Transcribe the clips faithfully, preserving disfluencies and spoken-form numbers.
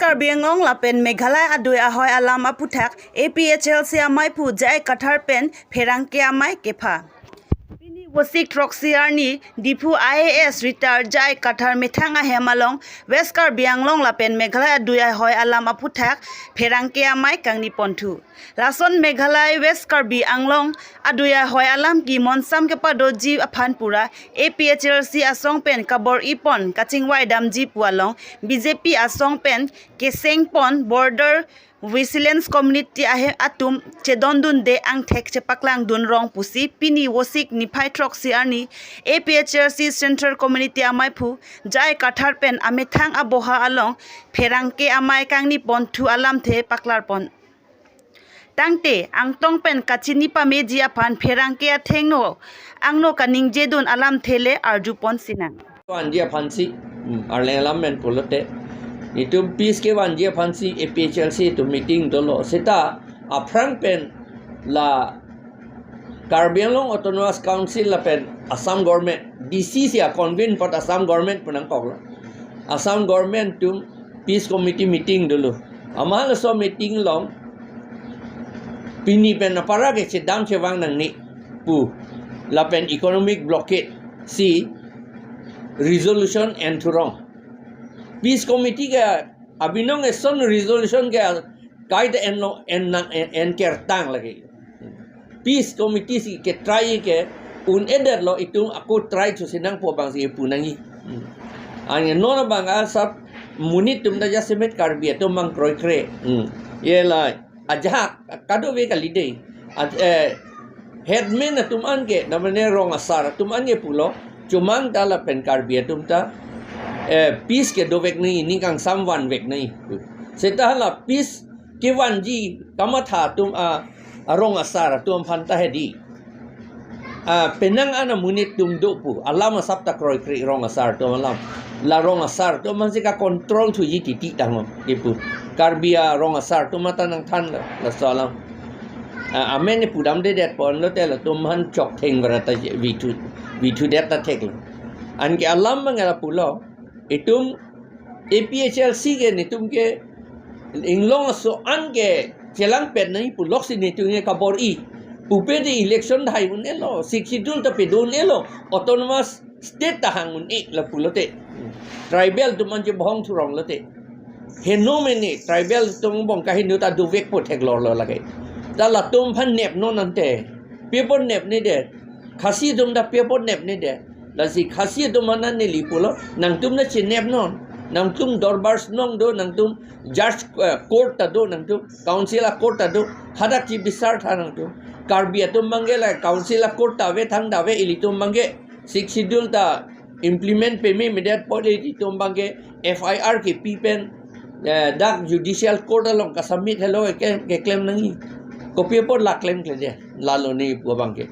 Karbi Anglong lapen Meghalaya adui ahoi alam aphuthak A P H L C amaiphu J I Kathar pen pherangke amei kepha. Pini Vosik throksi arni Diphu I A S retired J I Kathar methang ahem along West Karbi Anglong lapen Meghalaya adui ahoi alam aphuthak pherangke amei kangni ponthu. Lason Meghalaya West Karbi Anglong adui ahoi alam ke monsam kepadoji aphan pura A P H L C asong pen kabor-i pon kachingvai damji pu along B J P asong pen keseng pon Border Vigilance Committee ahem atum chedondunde angthek chepaklangdun rong pusi pini Vosik niphai throksi arni A P H L C Central Committee amaiphu J I Kathar pen amethang aboha along pherangke amei kangni ponthu alamthe paklar pon. Tangte angtong pen kachini pameji aphan pherangke athengno angno kaningjedun alamthe le arju pon sinang. Vanji aphansi, hmm, arleng alam pen pulote, itum peace kevanji aphansi A P H L C itum meeting dolo. Seta aphrang pen la Karbi Anglong Autonomous Council lapen Assam Government, D C si a-convene apot Assam Government pu nangkoklo. Assam Government atum Peace Committee meeting dolo. Amat laso meeting along pini pen apara ke chedam chevang nangne pu lapen economic blockade si resolution enthurong. Peace Committee ke abinong eson resolution ke kaita enlo en nang en, en kertang lagi. Peace Committee si ke try ke un-edetlo, itum ako try thusi nangpo abang si pu nangji. Hmm. Anke non abang asap monit atum ta jasemet Karbi atum mang kroikre. Hmm. Ye lai. Ajahak kadokave kali dei. Aj-, eh, headman atum an ke, namanya rong asar atum an ke pulo, chomang ta lapen Karbi atum ta, eh, peace ke dovek nangji, ning kangsam vanvek nangji. Seta la peace kevanji kamatha atum a, a rong asar atum aphan ta hedi. Ah, penang an amonit atum do pu, alam asap ta kroikre rong asar atum alam. La rong asar atum aphansi ka-control thuji titi tanglo, di pu. Karbi arong asar atum mata nangthan la, laso alam. Ah, amen ni pudamdedet ponlote latum aphan choktheng vara ta vithu, vithudet ta theklo. Anke alam abang lapulo, itum A P H L C ke netum ke inglong aso an ke chelangpet nangji puloksi netum ke kabor-i. Pupe de election dhai un-elo, Sixth Schedule ta pedo un-elo, autonomous state ta hang un-e lapulote. Tribal atum an chebhong thurong lote. Heno mene tribal atum bong kaheno ta dovekpo theklorlo lake. Ta latum aphan nepnon ante. Pi apot nepnedet. Khasi atum ta pi apot nepnedet. Lasi Khasi atum aphan neli pulo, nangtum ta chenepnon. Nangtum Dorbar Shnong do, nangtum judge, eh, court ta do, nangtum council a-court ta do. Hadak chibisar tha nangtum. Karbi atum abang ke la council a-court ta ave, thangta ave, ilitum abang ke Sixth Schedule ta implement pememedet apot ilitum abang ke F I R kepi pen, eh, dak judicial court along ka-submit helo ke, keklem nangji. Kopi apot la klemkledet, lalo ne pu abang ke.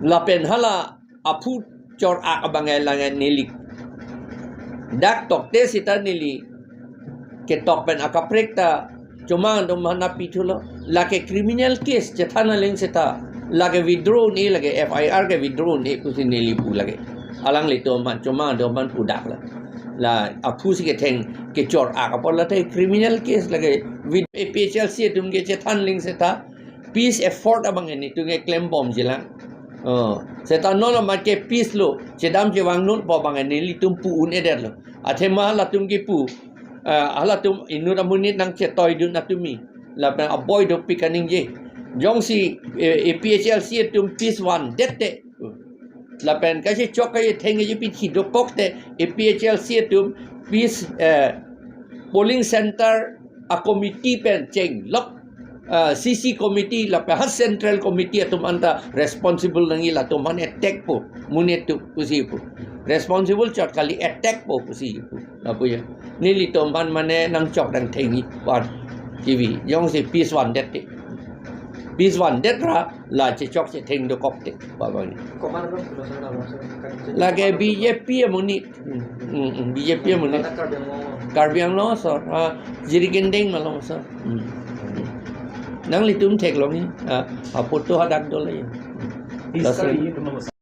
Lapen hala aphu chor-ak abang ke lang neli. Dak tokte seta neli ketok pen akaprek ta chomang atum aphan nangpithulo. Lake criminal case chethan aling seta lake withdraw un-e, lake F I R ke withdraw un-e pusi neli pu lake. Alanglitum aphan chomang atum aphan pudak la. La aphu si ketheng kechor-ak apot late criminal case lake with A P H L C atum ke chethan aling seta peace effort abang ke netum ke klembomjilang. Oh, seta non amat ke peace lo, chedam chevang non pu abang ke nelitum pu un-edetlo. Athema latum ke pu, eh, halatum inut amonit nangchetoidun atumi. Lapen aboi dopik kaningje. Jongsi, eh, A P H L C atum peace vandet te. Lapen kachechok kachetheng kachepithidokok te A P H L C atum peace, eh, polling center a-committee pen chenglok, ah, C C committee lapen ha central committee atum anta responsible nangji, latum aphan attack po, monit atum pusi pu. Responsible chot kali, attack po pusi pu. Lapu ya. Nelitum aphan mane nangchok nangthengji pu an. T V. Jongsi peace vandet te. Peace vandet ra la chechok chetheng dokok te. Ba bang. Komat ro pulo sir, la sir. Lake B J P amonit. Hmm, hmm, B J P amonit. Karbi Anglong. Karbi Anglong asor. Ah, Jirikindeng malom asor. Hmm. Nanglitum theklongji. Ah, aphoto hadak dolo ya. Peace. Laso. Karbi atum asor.